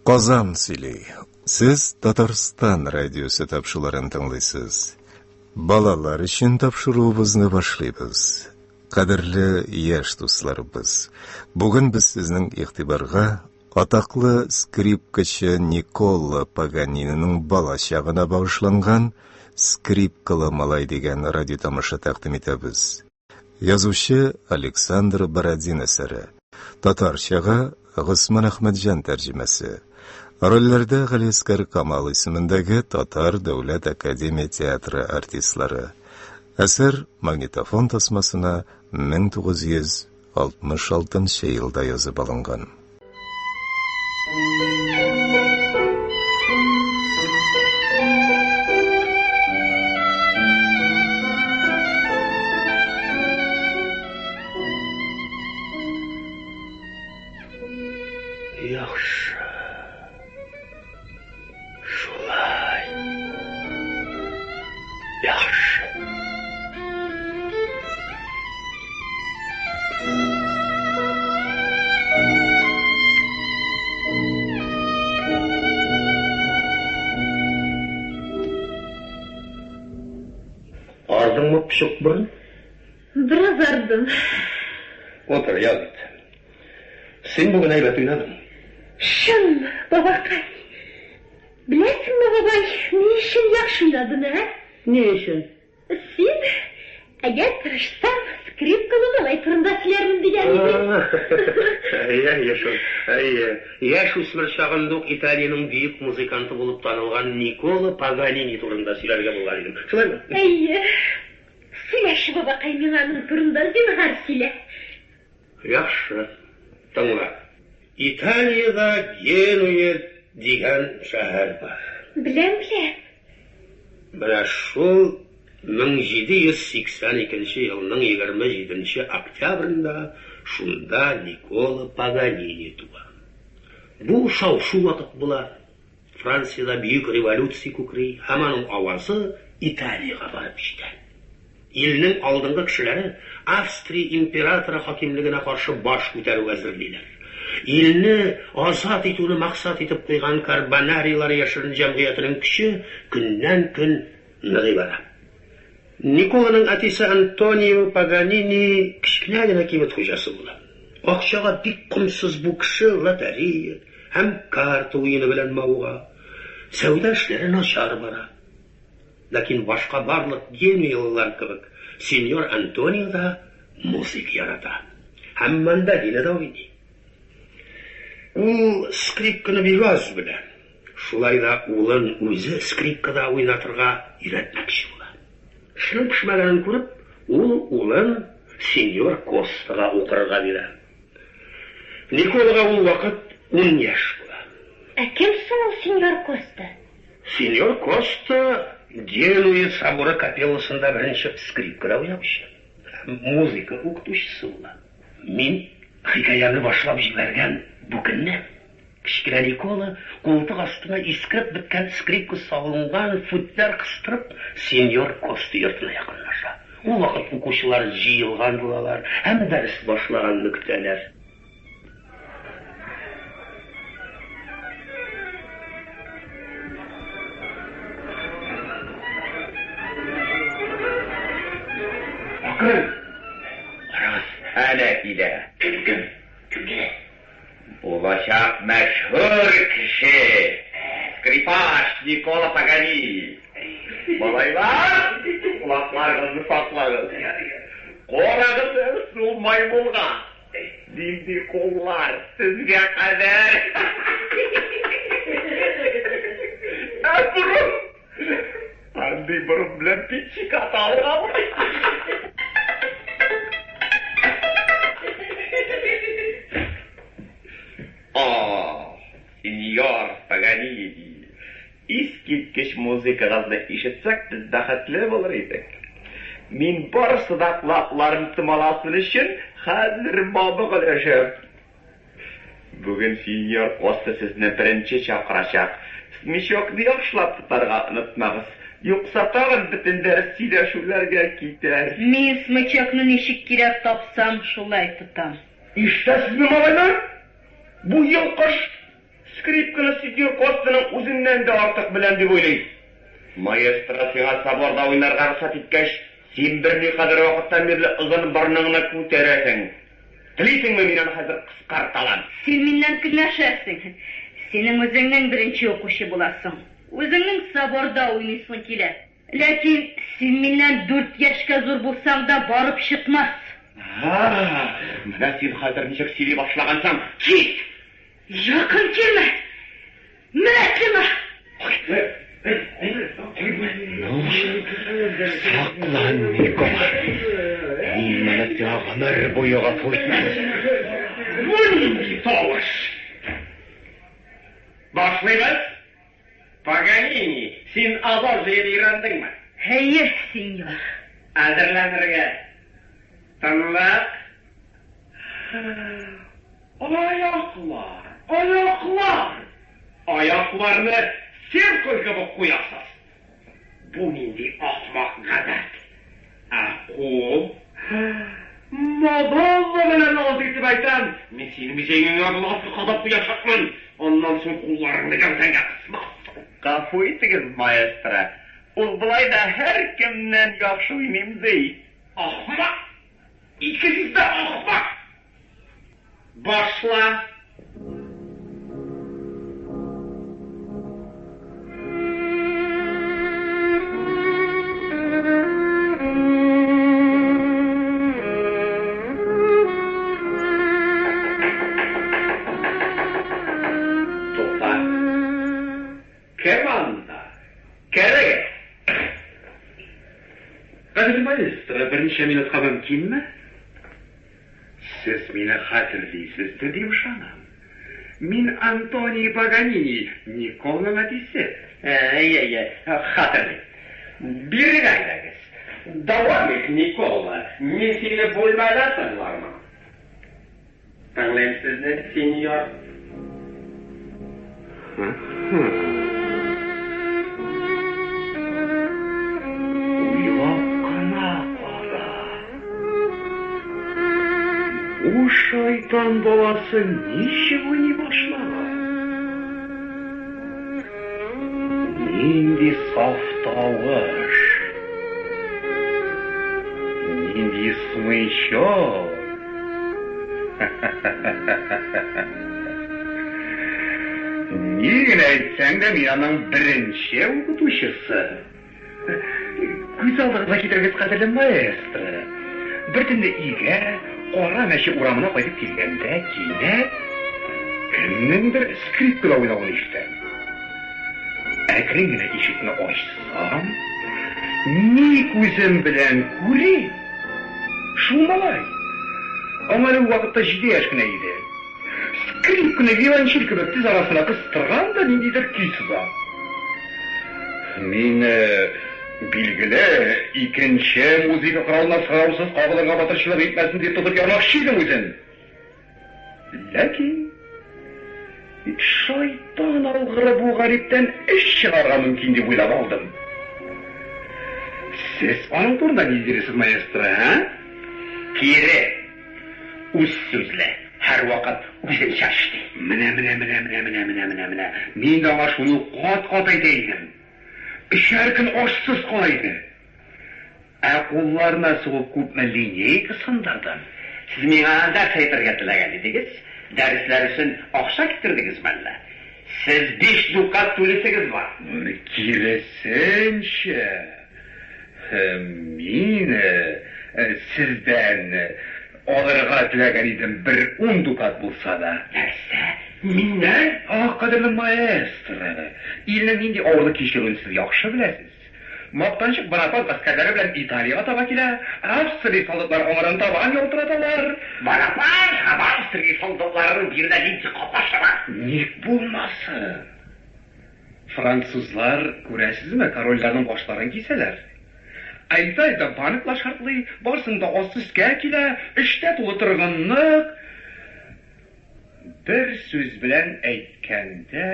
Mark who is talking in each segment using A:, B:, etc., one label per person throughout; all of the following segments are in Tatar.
A: Казан сөйли. Сез Татарстан радиосы тапшыруларын тыңлыйсыз. Балалар өчен тапшыруыбызны башлыйбыз. Кадерле яшь дусларыбыз, бүген без сезнең игътибарга атаклы скрипкачы Никола Паганининың бала чагына багышланган Скрипкалы малай дигән радиотамаша тәкъдим итәбез. Язучы Александр Бородин әсәре. Татарчага Госман Әхмәтҗан тәрҗемәсе. Рольләрдә Галиәсгар Камал исемендәге Татар дәүләт академия театры артистлары. Әсәр магнитофон тасмасына 1966 елда язып алынган.
B: Яхшы. Шулай. Яхшы. Ардыңмы, пычык борын?
C: Бераз ардым.
B: Утыр, ял ит. Син бүген әйбәт уйнадың.
C: Чынмы, бабакай? Беләсеңме, бабай, ни өчен яхшы уйнадым, ә?
D: Ни өчен?
C: Син, әгәр тырышсам, скрипкалы малай турында сөйләрмен дигән идең.
B: Әйе, әйе шул. Әйе. Яшь үсмер чагында ук Италиянең бөек музыканты булып танылган Никола Паганини турында сөйләргә булган идем. Шулаймы?
C: Әйе. Сөйләче, бабакай, миңа аның турында, зинһар, сөйлә.
B: Яхшы, тыңла. Италиядә Генуя дигән шәһәр бар.
C: Беләм, беләм.
B: Менә шул 1782 елның 27 октябрендә шунда Никола Паганини туа. Бу шау-шу вакыт була. Франциядә бөек революция күкри һәм аның авазы Италиягә барып җитә. Илнең алдынгы кешеләре Австрия императоры хакимлегенә каршы баш күтәрү әзерлиләр. Илне азат итүне максат итеп куйган Карбонарийлар яшерен җәмгыятенең көче көннән-көн ныгый бара. Николаның әтисе Антонио Паганини кечкенә генә кибет хуҗасы була. Акчага бик комсыз бу кеше лотерея һәм карта уены белән мавыга. Сәүдә эшләре начар бара. Ләкин башка барлык генуялылар кебек, сеньор Антонио да музыка ярата һәм мандолинада уйный. Ул скрипканы бик аз белә. Шулай да улын үзе скрипкада уйнатырга өйрәтмәкче була. Эшнең пешмәгәнен күреп, ул улын сеньор Костага укырга бирә. Николага ул вакыт ун яшь була.
C: Ә кем соң ул сеньор Коста?
B: Сеньор Коста Генуя соборы капелласында беренче скрипкада уйнаучы һәм музыка укытучысы була. Мин хикәямне башлап җибәргән бу көнне кечкенә Никола култык астына искереп беткән скрипка салынган футляр кыстырып, сеньор Коста йортына якынлаша. Ул вакыт укучылар җыелган булалар һәм дәрес башлаганны көтәләр. Акрын! Карагыз,
E: әнә килә.
B: Кем, кем? Кем килә?
E: Булачак мәшһүр кеше, скрипач Никола Паганини. Малайлар, колакларыгызны саклагыз. Карагыз әле шул маймылга. Нинди куллар, сезгә кадәр. Ә борын? Андый борын белән пичиката алган. О, сеньор Паганини, искиткеч музыкагызны ишетсәк, без бәхетле булыр идек. Мин барысы да колакларын томаласын өчен хәзер мамык өләшәм. Бүген сеньор Коста сезне беренче чакырачак. Смычокны яхшылап тотарга онытмагыз, юкса тагын бөтен дәрес сөйләшүләргә китәр.
D: Мин смычокны ничек кирәк тапсам, шулай тотам.
B: Ишетәсезме, малайлар? Бу йолкыш!
E: Скрипканы синьор Костаның үзеннән дә артык беләм дип уйлый. Маэстро сиңа соборда уйнарга рөхсәт иткәч, син берникадәр вакыттан бирле озын борыныңны күтәрәсең. Телисеңме, мин аны хәзер кыскарта алам.
D: Син миннән көнләшәсең. Синең үзеңнең беренче укучы буласың. Үзеңнең соборда уйныйсың килә. Ләкин син миннән дүрт яшькә зур булсаң да барып чыкмас.
E: Һа, менә син хәзер ничек сөйли башлагансың. Кит!
D: Якын килмә! Менә сиңа!
E: Ну, саклан, Никола. Мин моны сиңа гомер буе гафу итмәм. Бу нинди тавыш? Башлыйбыз. Паганини, син обожье өйрәндеңме?
D: Әйе, сеньор.
E: Әзерләнергә. Тынлык. Аяклар, аяклар! Аякларны циркуль кебек куясыз. Бу нинди ахмак гадәт? Ә кул? Мадонна белән ант итеп әйтәм, мин синең җиңеңә буласы кадап куячакмын. Аннан соң кулларыңны гәүдәңә кысмассың. Гафу итегез, маэстро. Ул болай да һәркемнән яхшы уйныйм ди. Ахмак! Икегез дә ахмак! Башла! Тукта. Кем анда? Керегез!
F: Кадерле маэстро, берничә минутка мөмкинме? Сез мине хәтерлисездер дип ышанам. Мин Антоний Паганини, Николның әтисе.
E: Әйе, әйе, хәтерлим. Бирегә әйдәгез. Дәвам ит, Никола. Мин сине бүлмәдә тыңлармын. Тыңлыйм сезне, сеньор.
F: Уйлап кына кара. Бу шайтан баласы ничек уйный башлаган? Нинди саф тавыш! Нинди смычок! Ни генә әйтсәң дә, мин аның беренче укытучысы. Күз алдыгызга китерегез, кадерле маэстро. Бер төнне өйгә, Кара мәче урамына кайтып килгәндә, кинәт кемнеңдер скрипкада уйнавын ишетәм. Әкрен генә ишекне ачсам, ни күзем белән күрим, шул малай. Аңа әле ул вакытта җиде яшь кенә иде. Скрипканы виолончель кебек тез арасына кыстырган да ниндидер көй сыза. Мин, билгеле, икенче музыка коралына сораусыз кагылырга батырчылык итмәсен дип тотып ярмакчы идем үзен. Ләкин шайтан алгыры бу гариптән эш чыгарга мөмкин дип уйлап алдым. Сез аның турында ни дирсез, маэстро, ә?
E: Кире. Үз сүзле, һәрвакыт үзенчә эшли.
F: Менә, менә, менә, менә, менә, менә, менә, менә. Мин дә аңа шуны кат-кат әйтә идем. Өчәр көн ашсыз кала иде. Ә кулларына сугып күпме линейка сындырдым.
E: Сез миңа нәрсә әйтергә теләгән идегез? Дәресләр өчен акча китердегезме әллә? Сез биш дукат түлисегез бар.
F: Киресенчә, мин сездән алырга теләгән идем бер ун дукат булса да.
E: Нәрсә? Миннән?
F: Ах, кадерле маэстро, илнең нинди авырлык кичерүен сез яхшы беләсез. Мактанчык Бонапарт гаскәрләре белән Италиягә таба килә, Австрия солдатлары аңардан табан ялтыраталар.
E: Бонапарт һәм Австрия солдатларының биредә нинди катнашы бар?
F: Ник булмасын? Французлар, күрәсезме, корольләрнең башларын кисәләр. Ә Италиядә банклар шартлый, барысының да асты өскә килә, эштә тулы торгынлык. Бер сүз белән әйткәндә,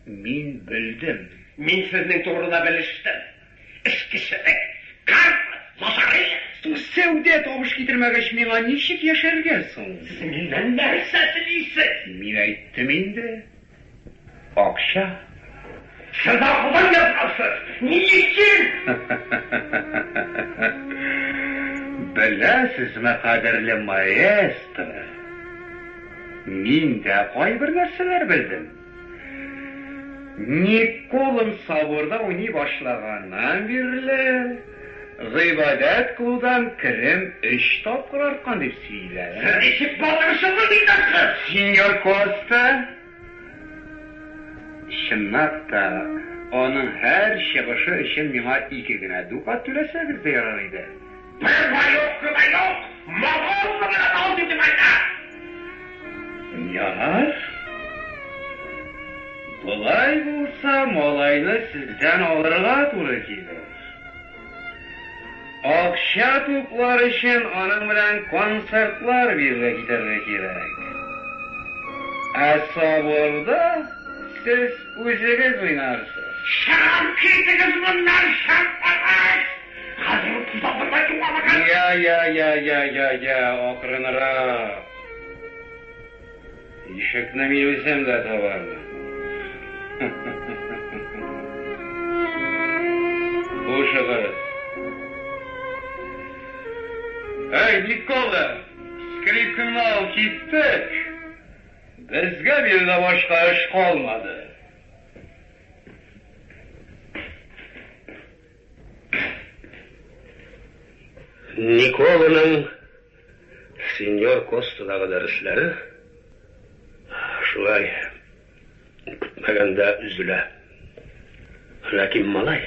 F: мин бөлдем.
E: Мин сезнең турыда белештем. Эчкечелек, карта, лотерея.
F: Сәүдә табыш китермәгәч, миңа ничек яшәргә соң?
E: Сез миннән нәрсә телисез?
F: Мин әйттем инде. Акча.
E: Сез акылдан язгансыз. Ни өчен?
F: Беләсезме, кадерле маэстро, мин дә кайбер нәрсәләр белдем. Николам соборда уйный башлаганнан бирле, гыйбадәт кылудан керем өч тапкыр арткан дип сөйләнә.
E: Сез ничек батырчылык итәсез?
F: Сеньор Коста, чынлап та, аның һәр чыгышы өчен миңа ике генә дукат түләсәгез дә ярар иде.
E: Бер маёвка да юк, мавовка гына да ал дип әйтә.
F: Ярар. Болай булса, малайны сездән алырга туры килер. Акча туплар өчен аның белән концертлар бирергә китәргә кирәк. Ә соборда сез үзегез уйнарсыз.
E: Чыгып китегез моннан, шапкагач! Хәзер үк соборда югалыгыз!
F: Я, я, я, я, я, я, акрынрак. Ишекне мин үзем дә табармын. Хушыгыз. Әй, Никола, скрипкаңны ал, киттек. Безгә биредә башка эш калмады.
B: Николаның сеньор Костадагы дәресләре шулай көтмәгәндә өзелә. Ләкин малай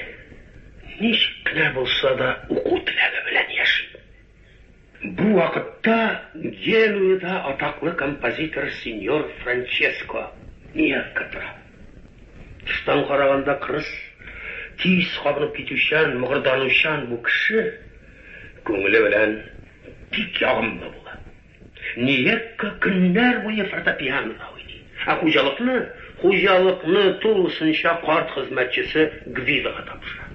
B: ничек кенә булса да уку теләге белән яши. Бу вакытта Генуяда атаклы композитор сеньор Франческо Ниекко тора. Тыштан караганда кырыс, тиз кабынып китүчән, мыгырданучан бу кеше күңеле белән бик ягымлы була. Ниекко көннәр буе фортепианода уйный. Ә хуҗалыкны, хуҗалыкны тулысынча карт хезмәтчесе Гвидога тапшыра.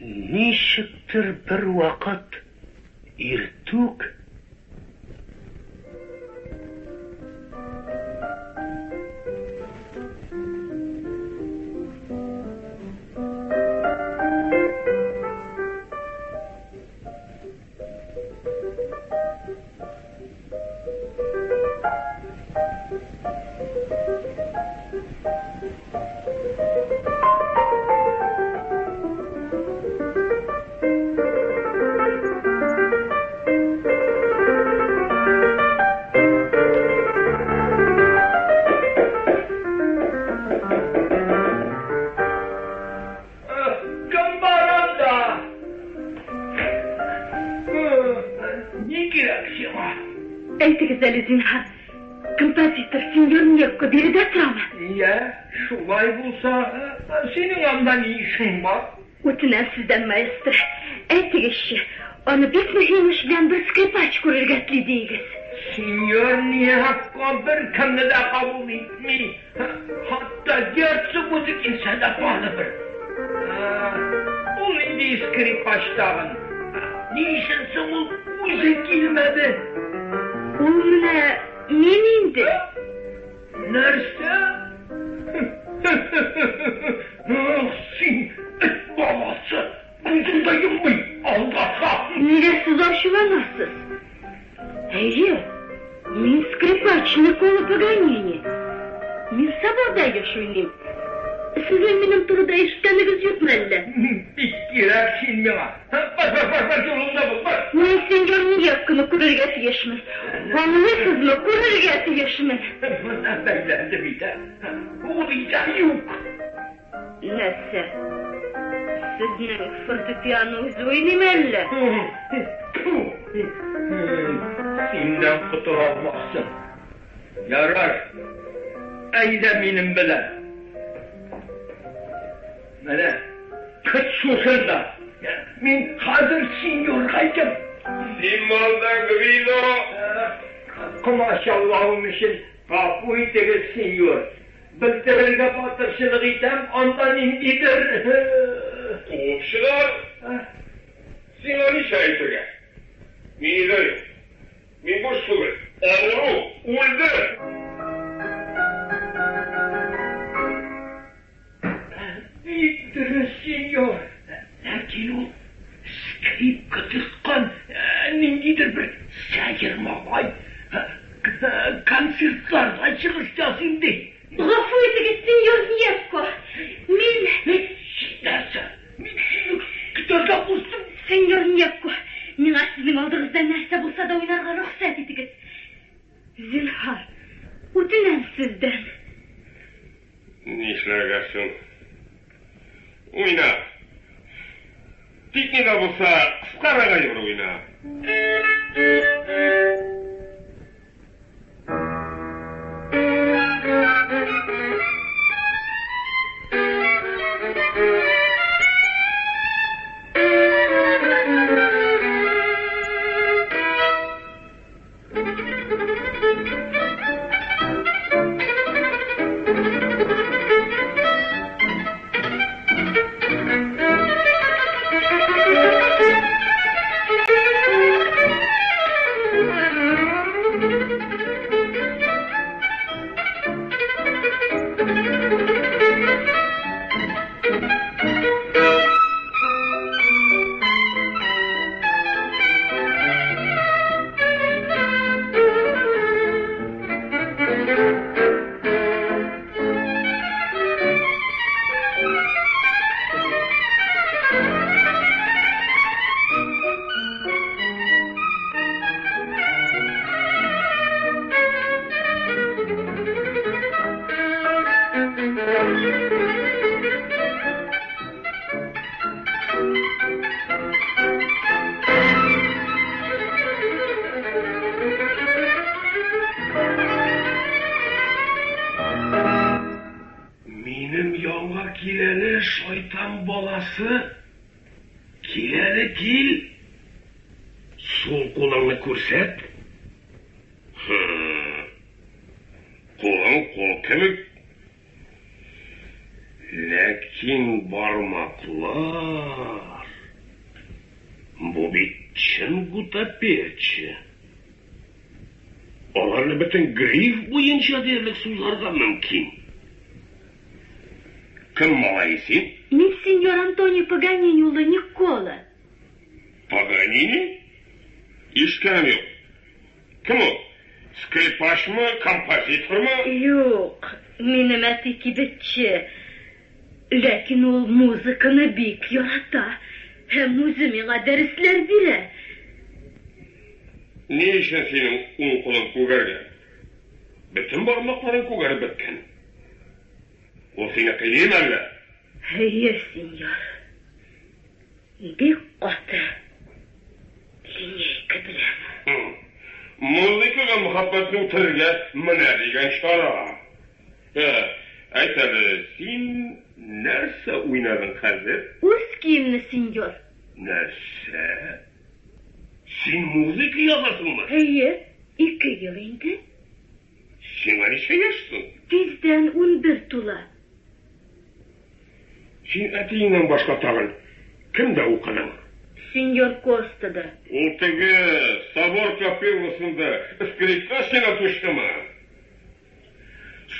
B: Ничектер бервакыт иртүк
E: Кем бар анда? Ни кирәк сиңа?
C: Әйтегез әле, зинһар, композитор сеньор Некко биредә торамы?
E: Я, шулай булса, синең анда ни эшең бар?
C: Үтенәм сездән, маэстро, әйтегезче, аны бик мөһим эш белән бер скрипач күрергә тели диегез.
E: Сеньор Некко беркемне дә кабул итми. Хәтта герцог үзе килсә дә барыбер. Ул нинди скрипач тагын? Ни өчен соң ул үзе килмәде?
C: Ул менә мин инде.
E: Нәрсә? Ах, син, эт баласы! Күзең дә йоммый, алдаша!
C: Нигә сез ачуланасыз? Әйе, мин скрипач Никола Паганини. Мин соборда еш уйныйм. Сезнең минем турыда ишеткәнегез юкмы әллә?
E: Бик кирәк син миңа. Бар, бар, бар, бар, юлыңда бул, бар.
C: Мин сеньор Ниекконы күрергә тиешмен. Аңлыйсызмы, күрергә тиешмен.
E: Менә бәйләнде бит, ә. Ул өйдә юк.
D: Нәрсә? Сезнең фортепиано үзе уйныймы әллә?
E: Синнән котыла алмассың. Ярар, әйдә минем белән. Менә, көт шушында. Мин хәзер сеньорга әйтәм.
G: Син малдан, Гвидо.
E: Комачаулавым өчен гафу итегез, сеньор. Белдерергә батырчылык итәм, анда ниндидер...
G: Куып чыгар. Сиңа ничә әйтергә? Мин өйдә юк. Мин буш түгел. Авыру, үлде.
B: Бик дөрес, сеньор. Ләкин ул скрипка тоткан ниндидер бер сәер малай. Концертларда чыгыш ясыйм ди.
C: Гафу итегез, сеньор Ньекко. Мин...
B: Нәрсә? Мин сине көтәргә куштым.
C: Сеньор Ньекко, миңа сезнең алдыгызда нәрсә булса да уйнарга рөхсәт итегез. Зинһар, үтенәм сездән.
G: Нишләргә соң? Уйна. Тик ни дә булса, кыскарак әйбер уйна. Минем янга кил әле, шайтан баласы. Кил әле, кил. Сул кулыңны күрсәт. Кулың кул кебек. Ләкин бармаклар... Бу бит чын гутаперче. Аларны бөтен гриф буенча диярлек сузарга мөмкин. Кем малае син?
C: Мин сеньор Антонио Паганини улы Никола.
G: Паганини? Ишеткәнем юк. Кем ул? Скрипачмы, композитормы?
C: Юк, минем әти кибетче. Ләкин ул музыканы бик ярата һәм үзе миңа дәресләр бирә.
G: Ни өчен синең уң кулың күгәргән? Бөтен бармакларың күгәреп беткән. Ул сине кыйныймы әллә?
C: Әйе, сеньор. Бик каты. Линейка белән.
G: Музыкага мәхәббәтне үтерергә менә дигән чара. Әйт әле, син нәрсә уйнадың хәзер?
C: Үз киемне, сеньор.
G: Нәрсә? Син музыка язасыңмы?
C: Әйе, ике ел инде.
G: Сиңа ничә яшь соң?
C: Тиздән 11 тула.
G: Син әтиеңнән башка тагын кемдә укыдың?
C: Сеньор Костада.
G: Ул теге собор капелласында скрипка сиңа төштеме?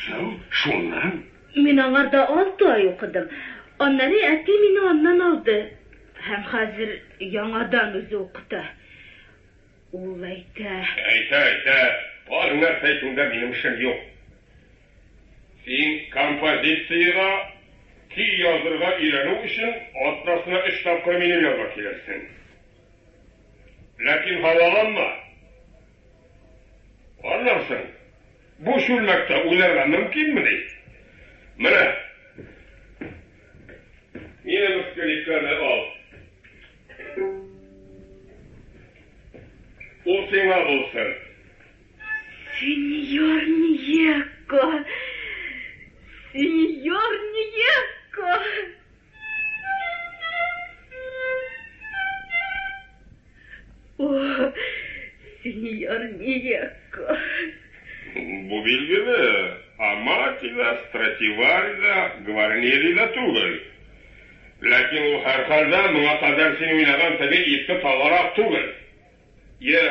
G: Соң, шуннан?
C: Мин аңарда 6 ай укыдым. Аннары әти мине аннан алды. Һәм хәзер яңадан үзе укыта. Ул әйтә.
G: Әйтә, әйтә. Бар нәрсә әйтүендә минем эшем юк. Син композициягә көй язырга өйрәнү өчен атнасына өч тапкыр минем янга килерсең. Ләкин һаваланма. Аннан соң, бу чүлмәктә уйнарга мөмкинмени? Менә. Минем скрипканы ал. Ул сиңа булсын.
C: Сеньор Ньекко! Сеньор Ньекко! О, сеньор Ньекко!
G: Бу билгеле, Амати да, Стративари да, Гварнери да түгел. Ләкин ул һәрхәлдә моңа кадәр син уйнаган теге иске тагарак түгел. Йә,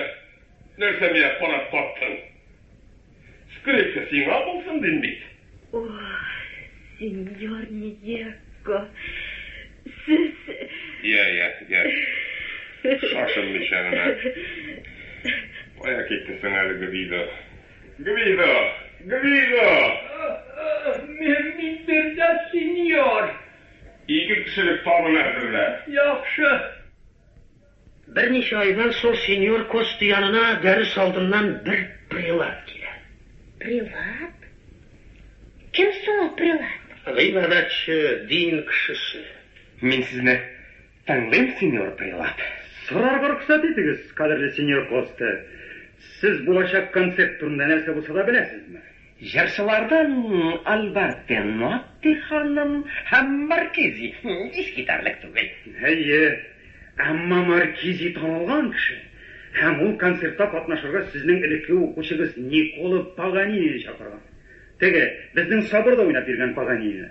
G: нәрсә миңа карап каттың? Скрипка сиңа булсын дим бит.
C: О, сеньор Ниекко, сез...
G: Йә, йә, йә. Шашынмыйча гына. Кая китте соң әле Гвидо? Гвидо! Гвидо!
H: Мин минбердә, сеньор.
G: Ике кешелек табын әзерлә.
H: Яхшы.
B: Берничә айдан соң сеньор Коста янына дәрес алдыннан бер прелат килә.
I: Прелат? Кем соң ул прелат?
B: Гыйбадәтче, дин кешесе.
E: Мин сезне тыңлыйм, сеньор прелат.
F: Сорарга рөхсәт итегез, кадерле сеньор Коста. Сез булачак концерт турында нәрсә булса да беләсезме?
E: Җырчылардан Альберте Нотти ханым һәм Маркизи искитәрлек түгел.
F: Әйе, әмма Маркизи танылган кеше. Һәм ул концертта катнашырга сезнең элекке укучыгыз Никола Паганинины чакырган. Теге, безнең соборда уйнап йөргән Паганинины.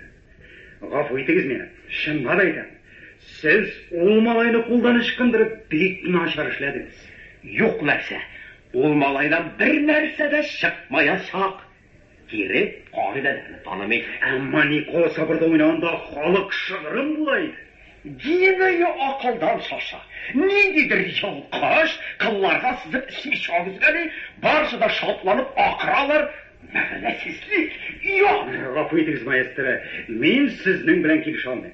F: Гафу итегез мине, чынлап әйтәм. Сез ул малайны кулдан ычкындырып бик начар эшләдегез.
E: Юк нәрсә, ул малайдан бер нәрсә дә чыкмаячак. Кире кагыйдәләрне танымый.
F: Әмма Никола соборда уйнаганда халык шыгрым була иде.
E: Гинея акылдан шаша. Ниндидер йолкыш кылларга сызып смешок өзгәли, барысы да шатланып акыралар. Мәгънәсезлек, оят!
F: Гафу итегез, маэстро, мин сезнең белән килешә алмыйм.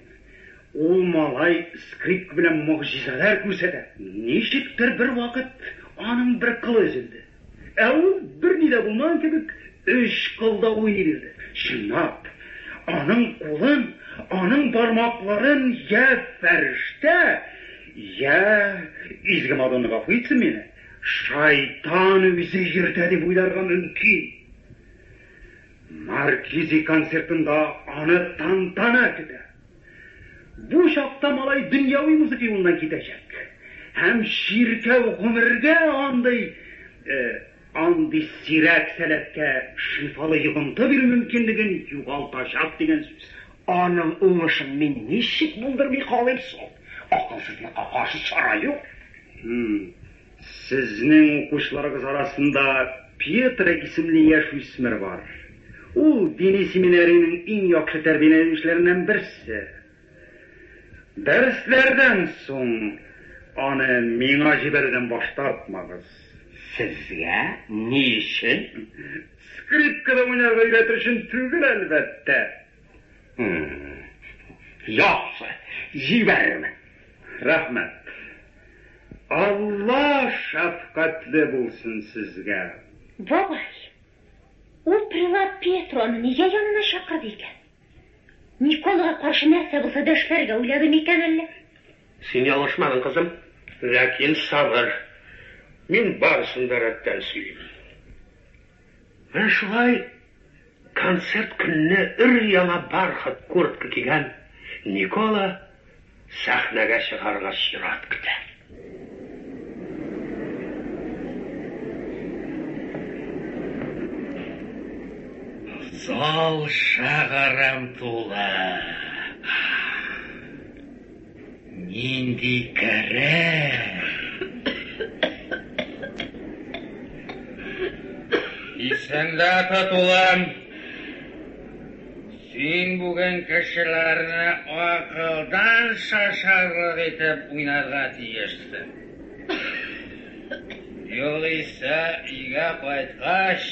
F: Ул малай скрипка белән могҗизалар күрсәтә. Ничектер бер вакыт аның бер кылы өзелде. Ә ул берни дә булмаган кебек өч кылда уйный бирде. Чынлап, аның кулын, аның бармакларын я фәрештә, я, изге Мадонна гафу итсен мине, шайтан үзе йөртә дип уйларга мөмкин. Маркизи концертында аны тантана көтә. Бу чакта малай дөньяви музыка юлыннан китәчәк. Һәм чиркәү гомергә андый андый сирәк сәләткә шифалы йогынты бирү мөмкинлеген югалтачак дигән сүз.
E: Аның уңышын мин ничек булдырмый калыйм соң? Акылсызлыкка каршы чара юк.
F: Сезнең укучыларыгыз арасында Пьетро исемле яшь үсмер бар. Ул дини семинариянең иң яхшы тәрбияләнүчеләреннән берсе. Дәресләрдән соң аны миңа җибәрүдән баш тартмагыз.
E: Сезгә ни өчен?
F: Скрипкада уйнарга өйрәтер өчен түгел, әлбәттә.
E: Яхшы, җибәрермен.
F: Рәхмәт. Алла шәфкатьле булсын сезгә.
I: Бабай, ул прелат Пьетроны нигә янына чакырды икән? Николага каршы нәрсә булса да эшләргә уйлады микән әллә?
B: Син ялгышмадың, кызым. Ләкин сабыр. Мин барысын да рәттән сөйлим. Менә шулай концерт көнне өр-яңа бархат куртка кигән Никола сәхнәгә чыгарга чират көтә.
J: Зал шыгрым тулы. Нинди кереш!
K: Исеңдә тот, улым. Син бүген кешеләрне акылдан шашарлык итеп уйнарга тиешсең. Югыйсә өйгә кайткач,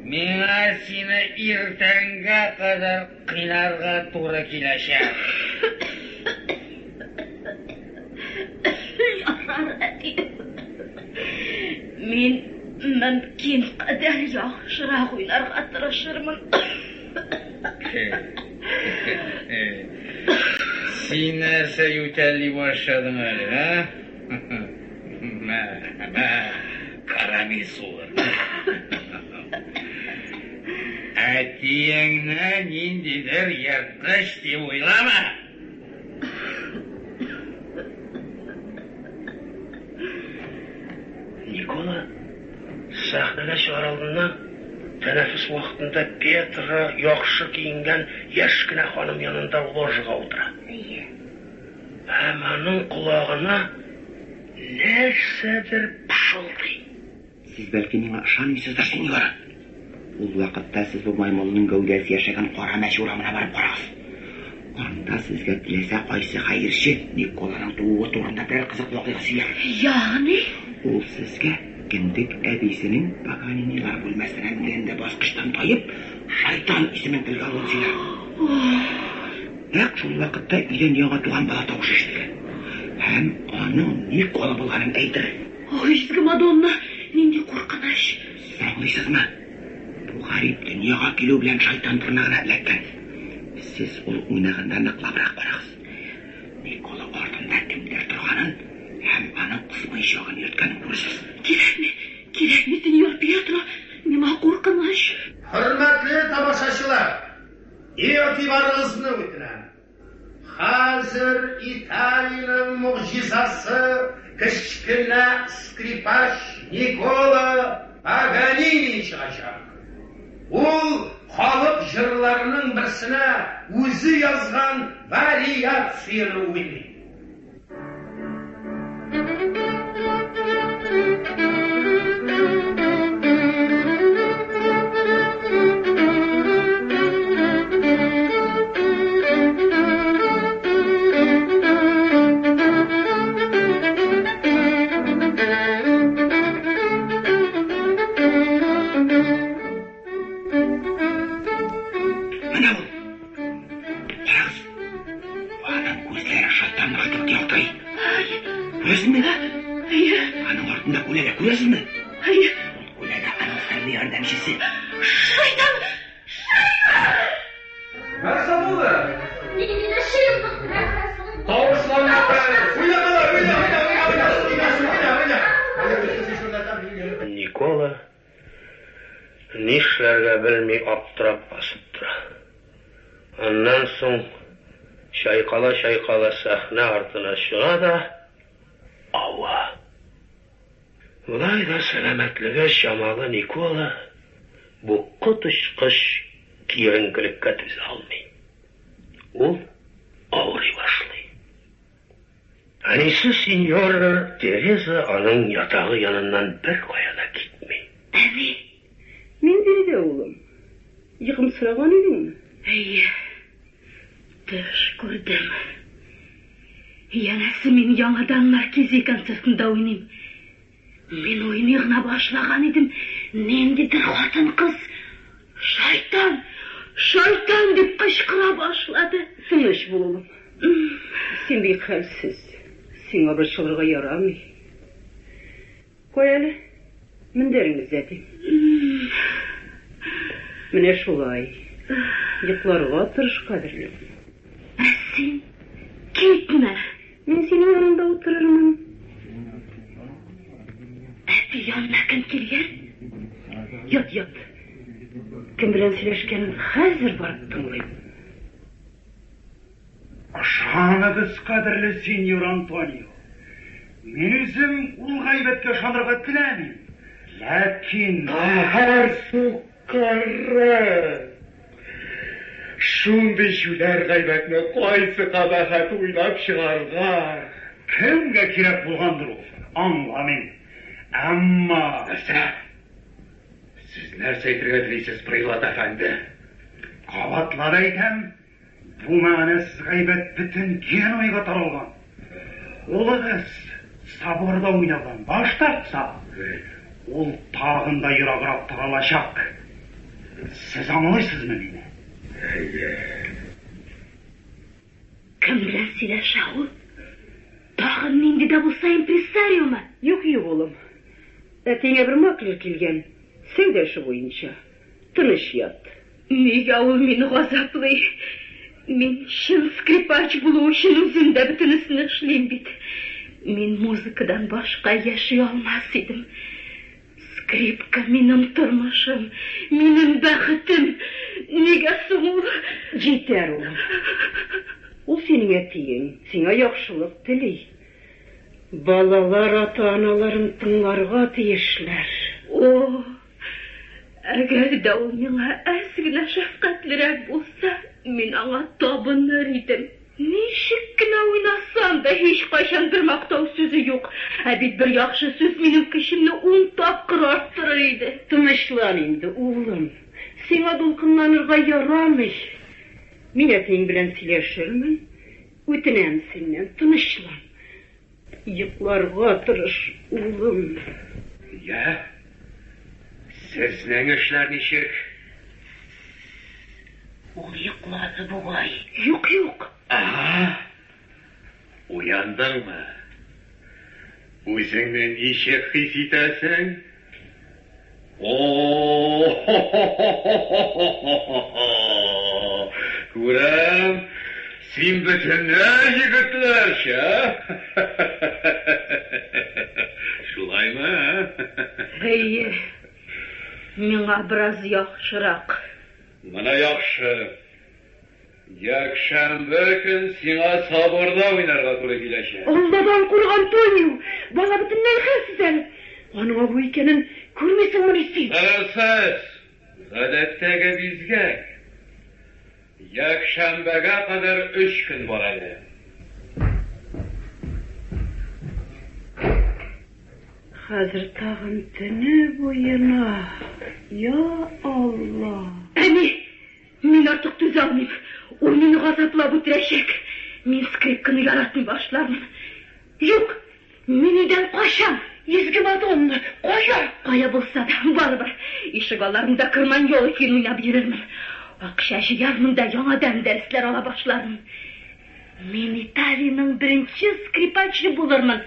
K: миңа сине иртәнгә кадәр кыйнарга туры киләчәк.
C: Ярар, әти. Мин мөмкин кадәр яхшырак уйнарга тырышырмын.
K: Син нәрсә ютәлли башладың әле, ә? Мә, мә, карамель суы. Әтиеңне ниндидер ерткыч дип уйлама.
B: Никола сәхнәгә чыгар алдыннан тәнәфес вакытында Петро яхшы киенгән яшь кенә ханым янында ложага утыра.
I: Әйе.
B: Һәм аның колагына
F: нәрсәдер пышылдый.
E: Сез бәлки миңа ышанмыйсыздыр, сеньора. Ул вакытта сез бу маймылның гәүдәсе яшәгән Кара мәче урамына барып карагыз. Анда сезгә теләсә кайсы хәерче Николаның тууы турында берәр кызык вакыйга сөйләр.
C: Ягъни?
E: Ул сезгә кендек әбисенең Паганинилар бүлмәсенә менгәндә баскычтан таеп, шайтан исемен телгә алуын сөйләр. Нәкъ шул вакытта өйдән яңа туган бала тавышы ишетелгән. Һәм аның Никола булганын әйтер.
C: Ой, изге Мадонна, нинди куркыныч!
E: Сез аңлыйсызмы? Бу гарип дөньяга килү белән шайтан тырнагына эләккән. Сез ул уйнаганда ныклабрак карагыз. Никола артында кемдер торганын һәм аның кысмыйчагын йөрткәнен күрерсез.
C: Кирәкми, кирәкми, сеньор Пьетро, миңа куркыныч.
L: Хөрмәтле тамашачылар, игътибарыгызны үтенәм. Хәзер Италиянең могҗизасы кечкенә скрипач Никола Паганини чыгачак. Ул халык җырларының берсенә үзе язган вариацияне уйный.
E: Менә ул. Карагыз. Аның күзләре шайтанныкы кебек ялтырый. Күрәсезме?
C: Әйе.
E: Аның артында күләгә, күрәсезме?
C: Әйе.
E: Ул күләгә аның серле ярдәмчесе.
C: Шайтан! Шайтан!
L: Нәрсә булды?
I: Мине шыйлык
L: Тавышланма! Уйна, бала, уйна, уйна, уйна, уйна, уйна, уйна.
B: Никола нишләргә белми аптырап басып тора. Аннан соң чайкала-чайкала сәхнә артына чыга да ава. Болай да сәламәтлеге чамалы Никола бу коточкыч киеренкелеккә түзә алмый. Ул авырый башлый. Әнисе сеньора Тереза аның ятагы яныннан беркая да китми.
C: Әни!
M: Мин биредә, улым. Йокымсыраган идеңме?
C: Әйе. Төш күрдем. Янәсе мин яңадан Маркизи концертында уйныйм. Мин уйный гына башлаган идем, ниндидер хатын-кыз Шайтан! Шайтан! дип кычкыра башлады.
M: Тыныч бул, улым. Син бик хәлсез. Сиңа борчылырга ярамый. Куй әле, мендәреңне эзләтим. Менә шулай. Йокларга тырыш, кадерлем.
C: Ә син китмә.
M: Мин синең яныңда утырырмын.
C: Әти янына кем килгән?
M: Ят, ят. Кем белән сөйләшкәнен хәзер барып тыңлыйм.
F: Ышаныгыз, кадерле сеньор Антонио. Мин үзем ул гайбәткә ышанырга теләмим. Ләкин...
N: Каһәр суккыры! Шундый җүләр гайбәтне кайсы кабахәт уйлап чыгарган?
F: Кемгә кирәк булгандыр ул, аңламыйм. Әмма...
N: Нәрсә? Сез нәрсә әйтергә телисез, прелат әфәнде?
F: Кабатлап әйтәм, бу мәгънәсез гайбәт бөтен Генуяга таралган. Улыгыз соборда уйнаудан баш тартса, ул тагын да ераграк таралачак. Сез аңлыйсызмы мине?
N: Әйе.
C: Кем белән сөйләшә ул? Тагын нинди дә булса импресариомы?
M: Юк, юк, улым. Әтиеңә бер маклер килгән. Сәүдә эше буенча. Тыныч ят.
C: Нигә ул мине газаплый? Мин чын скрипач булу өчен үзем дә бөтенесен эшлим бит. Мин музыкадан башка яши алмас идем. Скрипка минем тормышым, минем бәхетем. Нигә соң ул?
M: Җитәр, улым. Ул синең әтиең, сиңа яхшылык тели. Балалар ата-аналарын тыңларга тиешләр.
C: О, әгәр дә ул миңа әз генә шәфкатьлерәк булса, мин аңа табыныр идем. Ничек кенә уйнасам. Аннан да һичкайчан бер мактау сүзе юк. Ә бит бер яхшы сүз минем көчемне ун тапкыр арттырыр иде.
M: Тынычлан инде, улым. Сиңа дулкынланырга ярамый. Мин әтиең белән сөйләшермен. Үтенәм синнән, тынычлан. Йокларга тырыш, улым.
N: Я, сезнең эшләр ничек?
I: Ул йоклады бугай.
M: Юк, юк.
N: Ага. Уяндыңмы? Үзеңне ничек хис итәсең? О-хо-хо-хо-хо-хо-хо! Күрәм, син бөтенләй егетләрчә. Шулаймы, ә?
C: Әйе, миңа бераз яхшырак.
N: Менә яхшы. Якшәмбе көн сиңа соборда уйнарга туры киләчәк.
M: Алладан курык, Антонио! Бала бөтенләй хәлсез әле. Аның агу икәнен күрмисеңмени син?
N: Дөресез! Гадәттәге бизгәк. Якшәмбегә кадәр өч көн бар әле.
M: Хәзер тагын төне буена. Я Алла!
C: Әни! Мин артык түзә алмыйм. Ул мине газаплап үтерәчәк. Мин скрипканы яратмый башлармын. Юк, мин өйдән качам.
M: Изге Мадонна, кая?
C: Кая булса да, барыбер. Ишек алларында Карманьола көен уйнап йөрермен. Акча җыярмын да яңадан дәресләр ала башлармын. Мин Италиянең беренче скрипачы булырмын.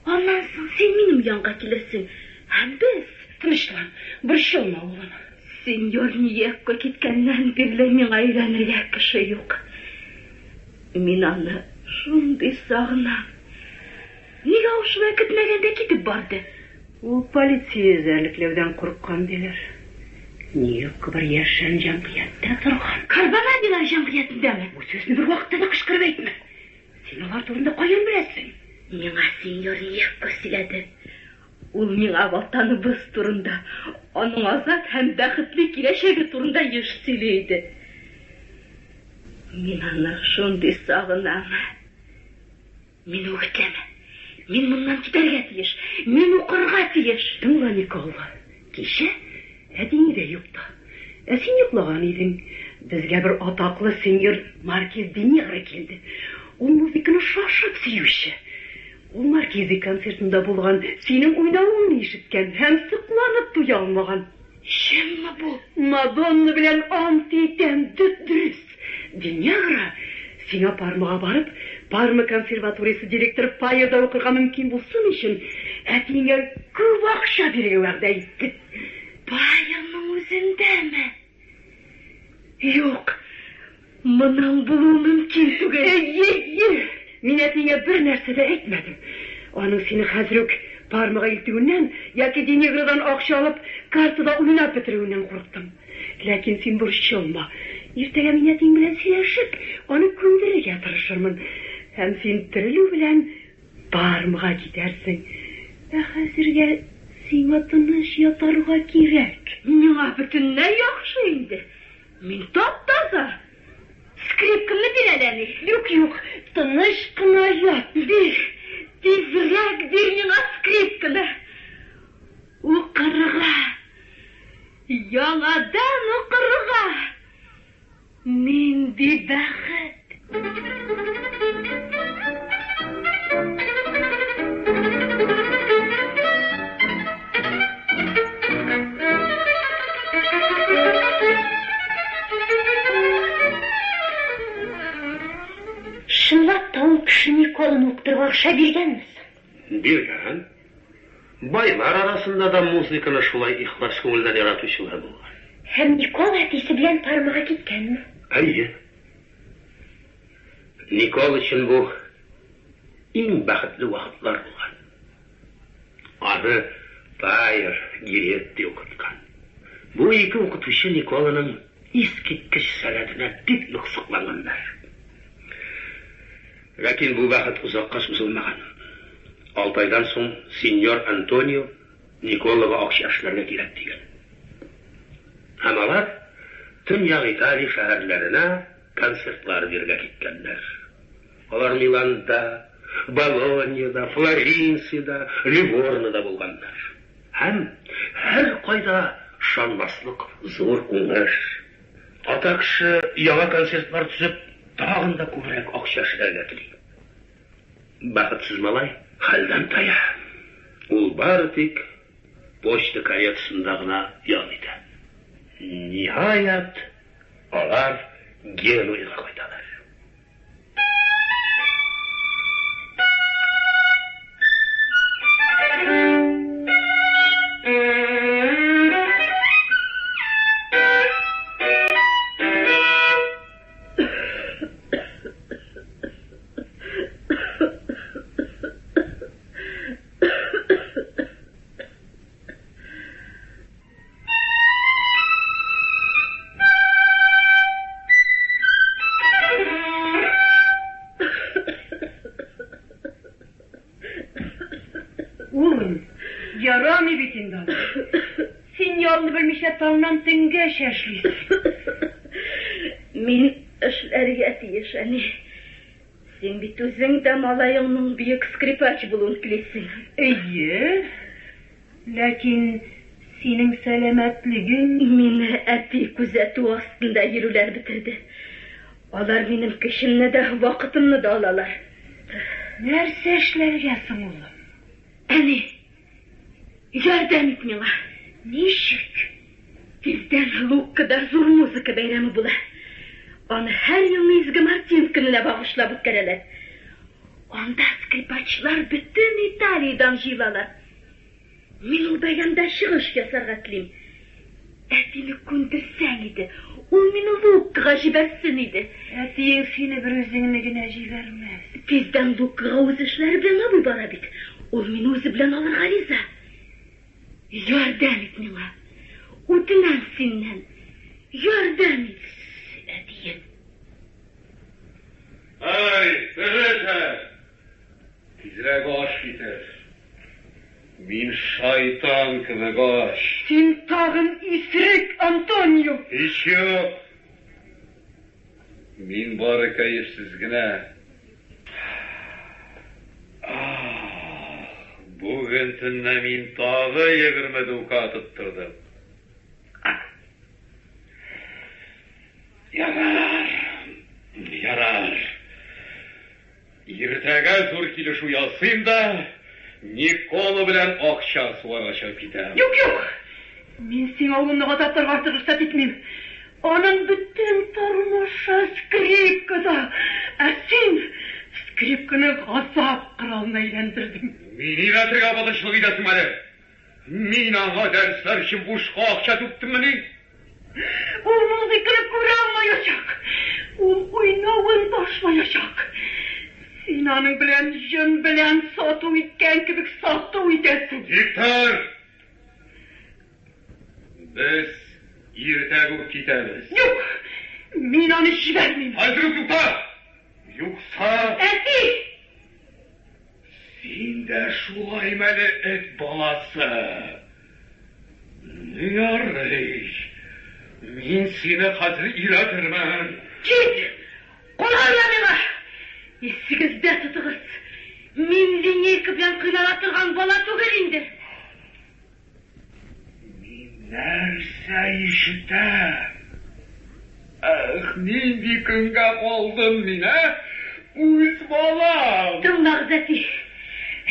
C: Аннан соң син минем янга килерсең, һәм без.
M: Тынычлан, борчылма, улым.
C: Сеньор Ниекко киткәннән бирле миңа өйләнергә кеше юк. Мин аны шундый сагынам. Нигә ул шулай көтмәгәндә китеп барды?
M: Ул полиция эзәрлекләүдән курыккан, диләр. Ниекко бер яшерен җәмгыятьтә торган.
C: Карбонадилар җәмгыятендәме?
M: Бу сүзне бервакытта да кычкырып әйтмә. Син алар турында каян беләсең?
C: Миңа сеньор Ниекко сөйләде. Ул миңа Ватаныбыз турында, аның азат һәм бәхетле киләчәге турында еш сөйли иде. Мин аны шундый сагынам. Мине үгетләмә. Мин моннан китәргә тиеш. Мин укырга тиеш.
M: Тыңла, Никола. Кичә әтиң өйдә юк та. Ә син йоклаган идең. Безгә бер атаклы сеньор Маркиз де Негро килде. Ул музыканы шашып сөюче. Ул Маркизи концертында булган, синең уйнавыңны ишеткән һәм сокланып туя алмаган.
C: Чынмы бу?
M: Мадонна белән ант итәм, дөп-дөрес. Де Негро сиңа Пармага барып, Парма консерваториясе директоры Пайерда укырга мөмкин булсын өчен, әтиеңә күп акча бирергә вәгъдә итте.
C: Пайерның үзендәме? Юк, моның булуы мөмкин түгел.
M: Әйе, әйе. Мин әтиеңә бер нәрсә дә әйтмәдем. Аның сине хәзер үк Пармага илтүеннән яки Де Негродан акча алып, картада уйнап бетерүеннән курыктым. Ләкин син борчылма. Иртәгә мин әтиең белән сөйләшеп, аны күндерергә тырышырмын. Һәм син терелү белән Пармага китәрсең. Ә хәзергә сиңа тыныч ятарга кирәк.
C: Миңа бөтенләй яхшы инде. Мин тап-таза. Скрипкамны бир әле, әни.
M: Юк, юк, тыныч кына ят.
C: Бир, тизрәк бир миңа скрипканы. Укырга. Яңадан укырга. Нинди бәхет!
I: Чынлап та ул кеше Николаны укытырга акча биргәнме соң?
B: Биргән. Байлар арасында да музыканы шулай ихлас күңелдән яратучылар булган.
I: Һәм Никола әтисе белән Пармага киткәнме?
B: Әйе. Никола өчен бу иң бәхетле вакытлар булган. Аны Пайер Гиретти укыткан. Бу ике укытучы Николаның искиткеч сәләтенә бик нык сокланганнар. Ләкин бу бәхет озакка сузылмаган. Алты айдан соң сеньор Антонио Николага акча эшләргә кирәк дигән. Һәм алар Төньяк Италия шәһәрләренә концертлар бирергә киткәннәр. Алар Миланда, Болоньяда, Флоренциядә, Ливорнода булганнар. Һәм һәркайда ышанмаслык зур уңыш. Ата кеше яңа концертлар төзеп, тагын да күбрәк акча эшләргә тели. Бәхетсез малай хәлдән тая. Ул бары тик почта каретасында гына ял итә. Ниһаять, алар Генуяга кайталар.
M: Улым, ярамый бит инде алай. Син ялны белмичә таңнан төнгәчә эшлисең.
C: Мин эшләргә тиеш, әни. Син бит үзең дә малаеңның бөек скрипач булуын телисең.
M: Әйе. Ләкин синең сәламәтлегең...
C: Мине әти күзәтү астында йөрүләр бетерде. Алар минем көчемне дә, вакытымны да алалар.
M: Нәрсә эшләргә соң, улым?
C: Әни, ярдәм ит миңа.
M: Ничек?
C: Тиздән Луккада зур музыка бәйрәме була. Аны һәр елны Изге Мартин көненә багышлап үткәрәләр. Анда скрипачлар бөтен Италиядән җыелалар. Мин ул бәйрәмдә чыгыш ясарга телим. Әтине күндерсәң иде, ул мине Луккага җибәрсен иде.
M: Әтиең сине берүзеңне генә җибәрмәс.
C: Тиздән Луккага үз эшләре белән абый бара бит. Ул мине үзе белән алырга риза. Ярдәм ит миңа. Үтенәм синнән. Ярдәм ит, әтием.
N: Әй, Тереза! Тизрәк аш китер. Мин шайтан кебек ач.
M: Син тагын исерек, Антонио!
N: Һич юк. Мин бары кәефсез генә. Ах, бүген төнлә мин тагы 20 дукат оттырдым. Ярар, ярар. Иртәгә зур килешү ясыйм да, Никола белән акча сугарга чыгып китәм.
M: Юк, юк! Мин сиңа улымны газапларга артык рөхсәт итмим. Аның бөтен тормышы скрипкада, ә син скрипканы газап коралына әйләндердең.
N: Мине өйрәтергә батырчылык итәсең әле. Мин аңа дәресләр өчен бушка акча түктеммени?
M: Ул музыканы күрә алмаячак. Ул уйнавын ташлаячак. Син аның белән җен белән сату иткән кебек сату итәсең.
N: Виктор! Без иртәгә үк китәбез.
M: Юк! Мин аны җибәрмим.
N: Хәзер үк тукта! Юкса...
M: Әти!
N: Син дә шулаймы әле, эт баласы? Ну, ярый. Мин сине хәзер өйрәтермен.
C: Кит! Кулыңны миңа! Исегездә тотыгыз. Мин линейка белән кыйнала торган бала түгел инде.
N: Мин нәрсә ишетәм? Эх, нинди көнгә калдым мин, ә? Үз балам!
C: Тыңлагыз, әти.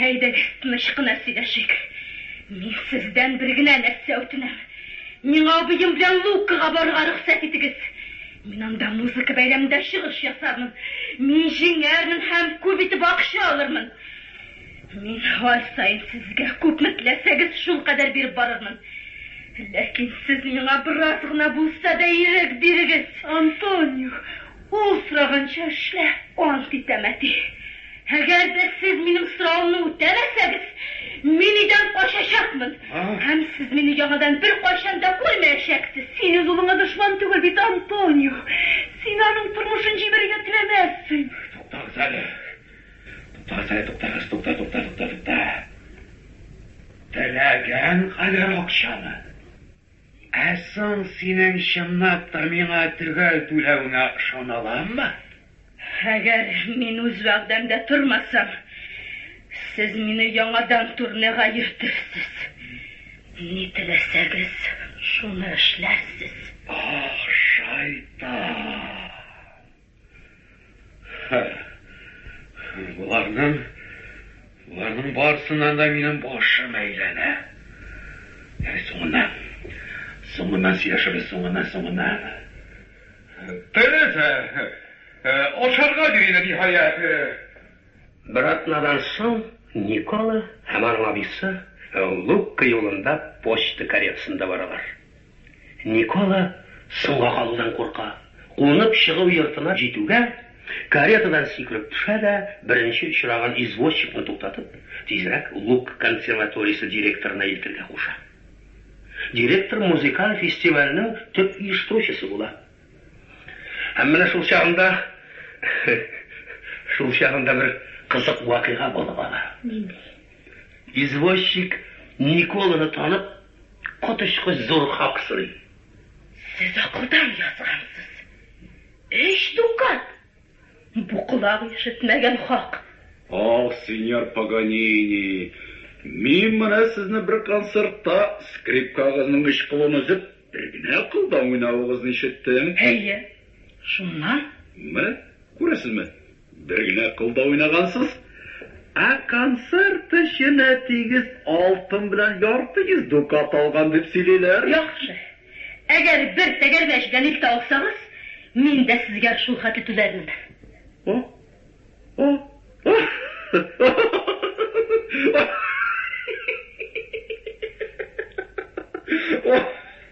C: Әйдәгез, тыныч кына сөйләшик. Мин сездән бер генә нәрсә үтенәм. Миңа абыем белән Луккага барырга рөхсәт итегез. Мин анда музыка бәйрәмендә чыгыш ясармын. Мин җиңәрмен һәм күп итеп акча алырмын. Мин ай саен сезгә күпме теләсәгез, шулкадәр биреп барырмын. Ләкин сез миңа бераз гына булса да ирек бирегез.
M: Антонио, ул сораганча эшлә.
C: Ант итәм, әти. Әгәр дә сез минем соравымны үтәмәсәгез, мин өйдән качачакмын. Һәм сез мине яңадан беркайчан да күрмәячәксез.
M: Син үз улыңа дошман түгел бит, Антонио. Син аның тормышын җимерергә теләмәссең.
N: Туктагыз әле. Туктагыз әле, туктагыз, тукта, тукта, тукта, тукта. Теләгән кадәр акчаны. Ә соң синең чынлап та миңа төгәл түләвеңә ышана аламмы?
D: Әгәр мин үз вәгъдәмдә тормасам, сез мине яңадан турнега йөртерсез. Ни теләсәгез, шуны эшләрсез.
N: Ах, шайтан! Боларның, боларның барысыннан да минем башым әйләнә. Ярый, соңыннан. Соңыннан сөйләшербез, соңыннан, соңыннан.
G: Тереза, ашарга бир инде, ниһаять.
B: Бер атнадан соң Никола һәм аның абыйсы Лукка юлында почта каретасында баралар. Никола соңга калудан курка. Кунып чыгу йортына җитүгә, каретадан сикереп төшә дә, беренче очраган извозчикны туктатып, тизрәк Лук консерваториясе директорына илтергә куша. Директор музыкаль фестивальнең төп оештыручысы була. Һәм менә шул чагында шул чагында бер кызык вакыйга булып ала.
I: Нинди?
B: Извозчик Николаны танып, коточкыч зур хак сорый.
D: Сез акылдан язгансыз. Өч дукат! Бу колак ишетмәгән хак.
N: Ах, синьор Паганини, мин менә сезне бер концертта скрипкагызның өч кылын өзеп, бер генә кылда уйнавыгызны ишеттем.
D: Әйе. Шуннан?
N: Менә, күрәсезме, бер генә кылда уйнагансыз. Ә концерт өчен әтиегез алтын белән ярты йөз дукат алган дип сөйлиләр.
D: Яхшы. Әгәр бер тәгәрмәч белән илтә алсагыз, мин дә сезгә шул хәтле түләрмен.
N: О, о, о!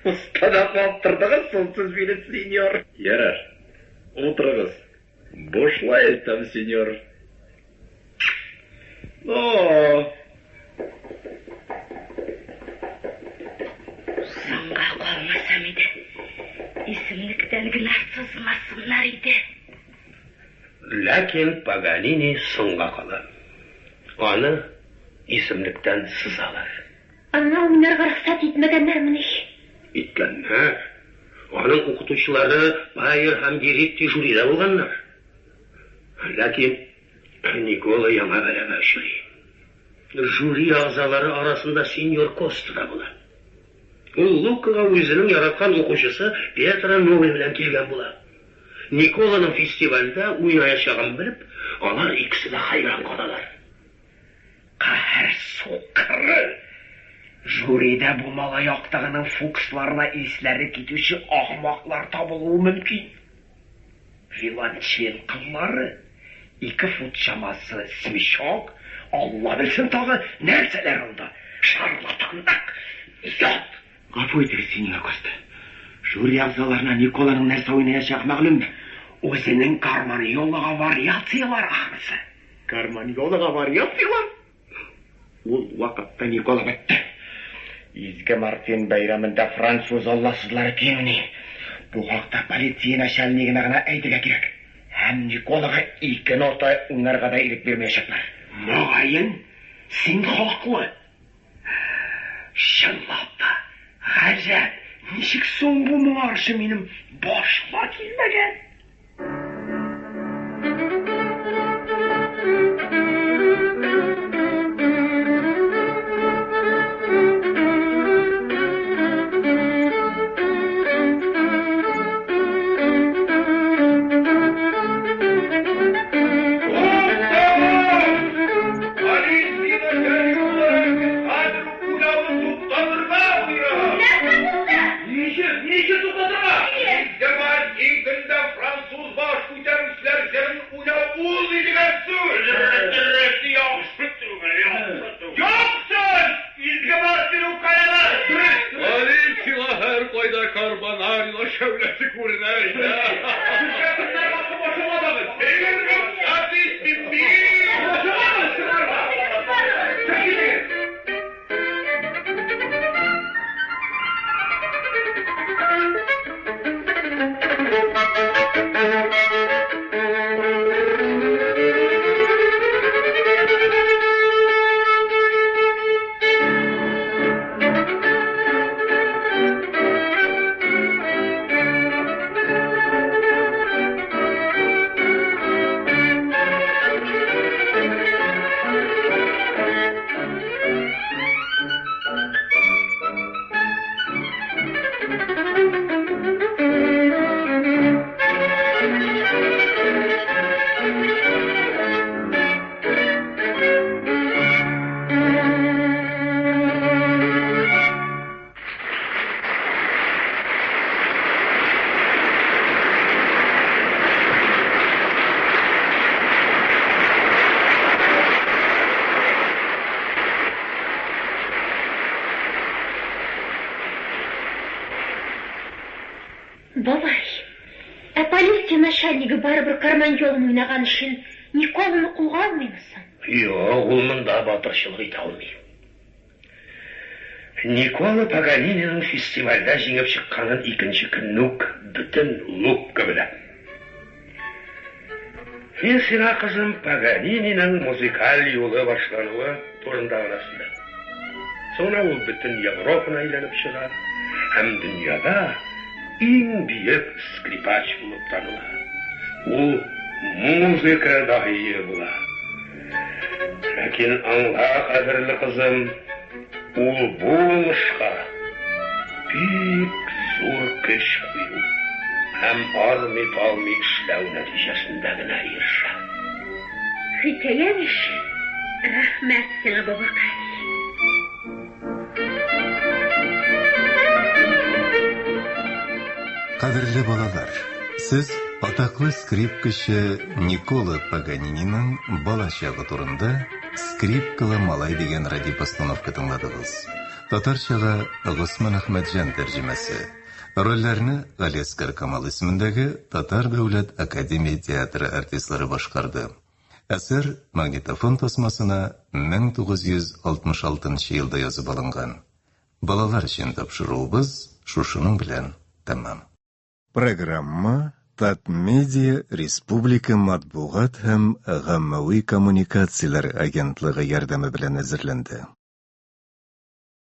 N: Оста да каптырдыгыз соң сез мине, синьор. Ярар, утырыгыз. Бушлай әйтәм, синьор. Но!
D: Соңга калмасам иде. Исемлектән генә сызмасыннар иде.
B: Ләкин Паганини соңга кала. Аны исемлектән сызалар.
I: Аңа уйнарга рөхсәт итмәгәннәрмени?
B: Иткәннәр. Аның укытучылары Пайер һәм Геритти жюрида булганнар. Ләкин Никола яңа бәлагә очрый. Жюри әгъзалары арасында сеньор Коста да була. Ул Лукага үзенең яраткан укучысы Пьетро Новый белән килгән була. Николаның фестивальдә уйнаячагын белеп, алар икесе дә хәйран калалар.
J: Каһәр суккыры! Жюрида бу малай актыгының фуксларына исләре китүче ахмаклар табылуы мөмкин. Виланчел кыллары, ике фут чамасы смешок, Алла белсен тагы нәрсәләр анда. Шарлатанлык! Ят!
F: Гафу итегез, синьор Коста. Жюри әгъзаларына Николаның нәрсә уйнаячагы мәгълүмме?
J: Үзенең Карманьолага вариацияләр ахрысы.
F: Карманьолага вариацияләр? Ул вакытта Никола бетте. Изге Мартин бәйрәмендә француз алласызлары киң уйный. Бу хакта полиция начальнигына гына әйтергә кирәк. Һәм Николага ике нота уйнарга да ирек бирмәячәкләр.
J: Мөгаен, син хаклы. Чынлап та, гаҗәп, ничек соң бу моңарчы минем башыма килмәгән?
G: Ничек, ничек туктатырга? Изге көндә француз баш күтәрүчеләр җырын уйнау ул ни дигән сүз? Дөрес, яхшы түгел, яхшы түгел. Юк сүз! Изге Мартин үпкәләмә! Дөрес!
N: Полициягә һәркайда Карбонарила шәүләсе күренә иде.
G: Сезгә кемнәр басып ашамадыгыз? Син рөхсәт итмим мин! Чыгарыгыз, чыгарга! Чыгып китегез!
I: начальнигы барыбер Карманьоланы уйнаган өчен Николаны кулга алмыймы соң?
B: Юк, ул монда батырчылык итә алмый. Никола Паганининың фестивальдә җиңеп чыкканын икенче көнне үк бөтен Лукка белә. Мин сиңа, кызым, Паганининың музыкаль юлы башлануы турында гына сөйләдем. Соңына ул бөтен Европаны әйләнеп чыга һәм дөньяда иң бөек скрипач булып таныла. Ул музыка даһие була. Ләкин аңла, кадерле кызым, ул бу уңышка бик зур көч кую һәм армый-талмый эшләү нәтиҗәсендә генә ирешә.
I: Хикәяң өчен рәхмәт сиңа, бабакай.
A: Кадерле балалар, сез атаклы скрипкачы Никола Паганининың балачагы турында Скрипкалы малай дигән радиопостановка тыңладыгыз. Татарчага Госман Әхмәтҗан тәрҗемәсе. Рольләрне Галиәсгар Камал исемендәге Татар дәүләт академия театры артистлары башкарды. Әсәр магнитофон тасмасына 1966 нчы елда язып алынган. Балалар өчен тапшыруыбыз шушының белән тәмам. Программа Татмедиа республика матбугат һәм гаммәви коммуникацияләр агентлыгы ярдәме белән әзерләнде.